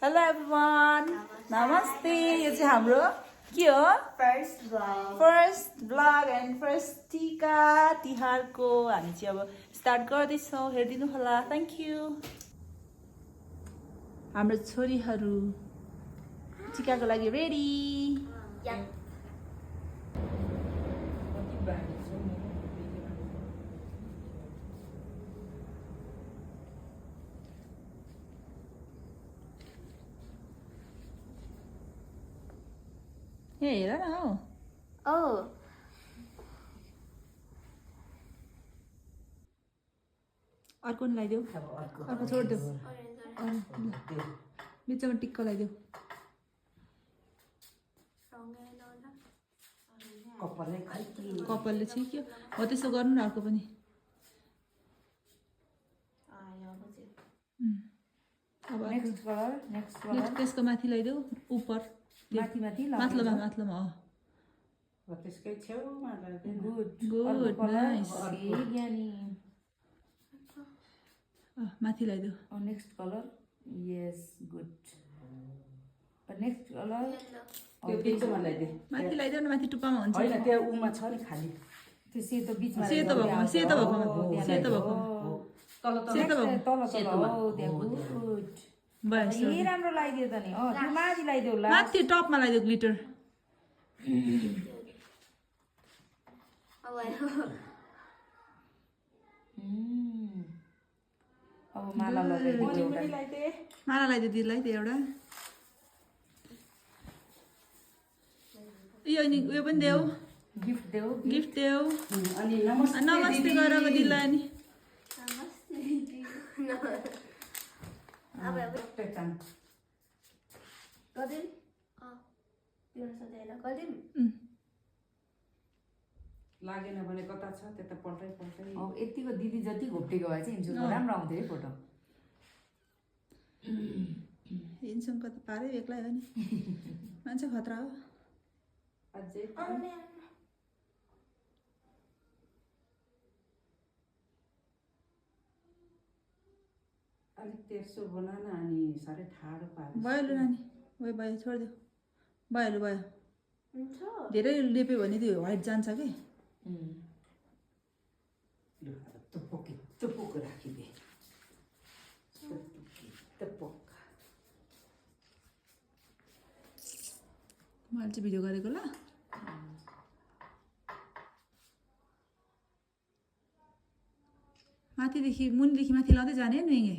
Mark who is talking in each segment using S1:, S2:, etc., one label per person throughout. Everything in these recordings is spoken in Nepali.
S1: Hello everyone. Namaste. यो चाहिँ हाम्रो के हो? First vlog and first टिका तिहारको हामी चाहिँ अब स्टार्ट गर्दैछौँ. हेरिदिनु होला. Thank you. हाम्रो छोरीहरू टिकाको लागि रेडी. हेर न हौ. अर्को नि लगाइदेऊ. अर्को छोडिदेऊ. बिचमा टिक्को लगाइदेऊ. कपालले छिक्यो. हो त्यसो गर्नु न अर्को पनि. अब नेक्स्ट त्यसको माथि लगाइदेऊ. उपर माथिल्लोमा
S2: त्यसकै छेउमा
S1: गुड नाइस. माथि लगाइदेऊ.
S2: नेक्स्ट कलर यस गुड. नेक्स्ट कलर त्यो बिचमा लगाइदे.
S1: माथि लगाइदेऊ न. माथि टुप्पामा हुन्छ.
S2: हैन त्यो उमा छ नि खाली त्यो सेतो बिचमा
S1: सेतो भएको सेतो भएको
S2: तल हो त्यहाँ गुड.
S1: बस
S2: ए राम्रो लगाइदियो त नि. त्यो माथि लगाइदेऊ ल.
S1: माथि टपमा लगाइदेऊ ग्लिटर.
S2: अब माला लगाइदिऊ.
S1: माला लगाइदिऊ दिदीलाई त्यो एउटा. यो नि उयो पनि देऊ.
S2: गिफ्ट
S1: देऊ.
S2: अनि
S1: नमस्ते गरेको दिदीलाई अनि.
S2: लागेन भने कता छ त्यता पल्टै यतिको दिदी जति घोप्टेको भए चाहिँ इन्सुल राम्रो आउँथ्यो है फोटो.
S1: हिँड्छौँ कता पारै एक्लै हो नि. मान्छे खतरा हो.
S2: अझै अलिक तेर्सो बनान अनि साह्रै ठाडो पार्यो.
S1: भयो लु नानी. भयो छोडिदेऊ. भयो धेरै लेप्यो भने त्यो व्हाइट जान्छ कि.
S2: तुपुक राखिदे.
S1: मैले चाहिँ भिडियो गरेको ल. माथिदेखि मुनिदेखि माथि लाउँदै जाने नुइगे.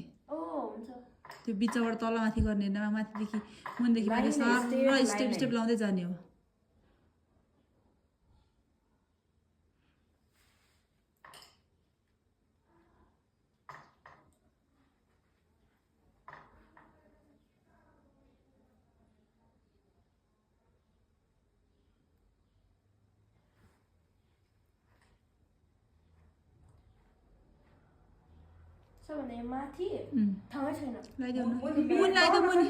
S1: त्यो बिचबाट तल माथि गर्ने होइन. माथिदेखि मुनिदेखि माथि सर स्टेप लाउँदै जाने हो. लगाइदेऊ न.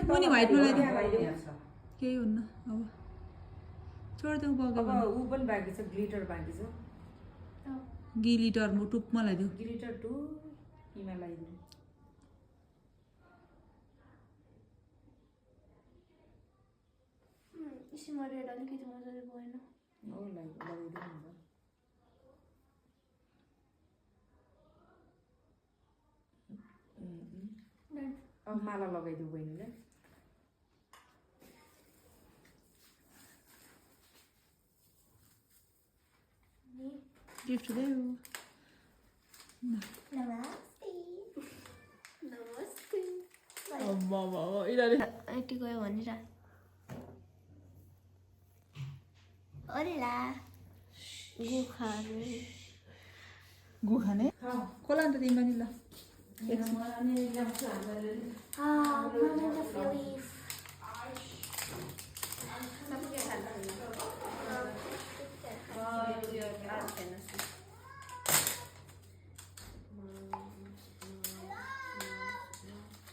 S1: मुनि व्हाइटमा लगाइदेऊ. केही हुन्न. अब छोडिदेऊ. बग्यो
S2: अब ऊ पनि बाँकी छ. ग्लिटर बाँकी छ.
S1: गिलिटर टुपमा लगाइदेऊ.
S2: ग्लिटर टु हिमा लगाइदिनु. लगाइदिनु. अब माला लगाइदिऊ बहिनीलाई.
S1: गिफ्ट देऊ.
S3: यति गयो भनेर
S1: गुखाने खोला अन्त तिमी पनि ल.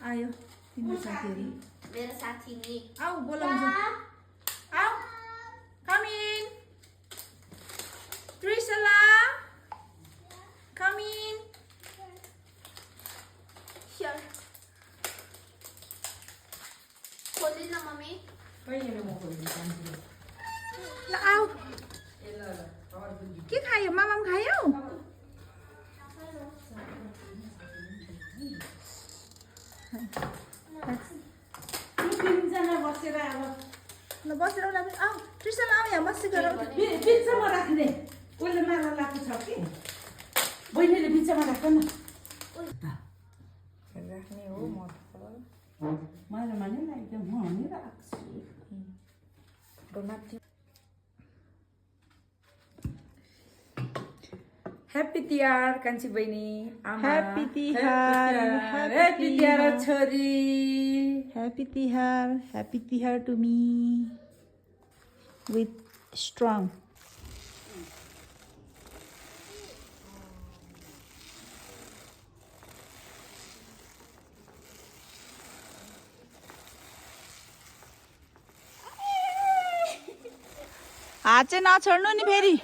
S1: आयो तिम्रो साथीहरू.
S3: मेरो साथी नि
S1: आऊ बोलाउँछु. आऊ कम इन. Trishala com in.
S3: खोलिदिनु न मम्मी
S2: कहिले म खोलिदिन्छु आन्टीले।
S1: ल आऊ
S2: ए ल ल अरू
S1: के खायो मामाम खायो
S4: तिनजना बसेर अब
S1: ल बसेर होला पनि आऊ ट्रिसन आऊ यहाँ बसी गर
S4: बिचमा राख्ने उसले माला लगाएको छ कि बहिनीले बिचमा राख न
S1: राख्ने हो मटफल
S4: मैले भने नि एकदम म नि राख्छु
S1: माथि
S2: ह्याप्पी तिहार कान्छी बहिनी आमा
S1: ह्याप्पी तिहार
S4: ह्याप्पी तिहार छोरी
S1: Happy Tihar to me with strong. हात चाहिँ नछोड्नु नि फेरि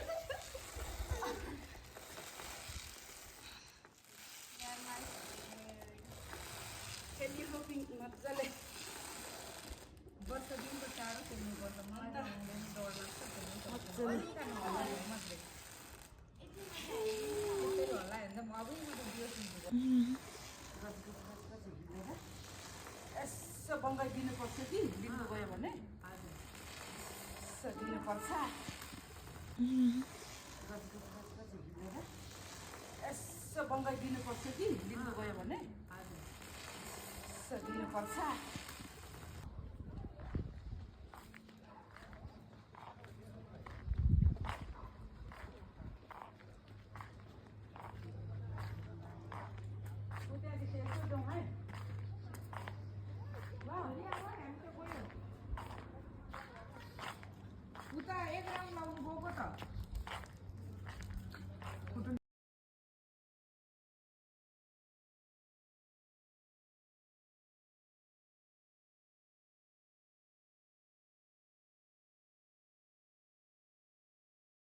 S4: यसो बङ्गाइदिनु पर्छ कि लिनु गयो भने यसो दिनुपर्छ यसो बङ्गाइदिनु पर्छ कि लिनु गयो भने यसो दिनुपर्छ उता एक राउन्ड लाउनु गएको त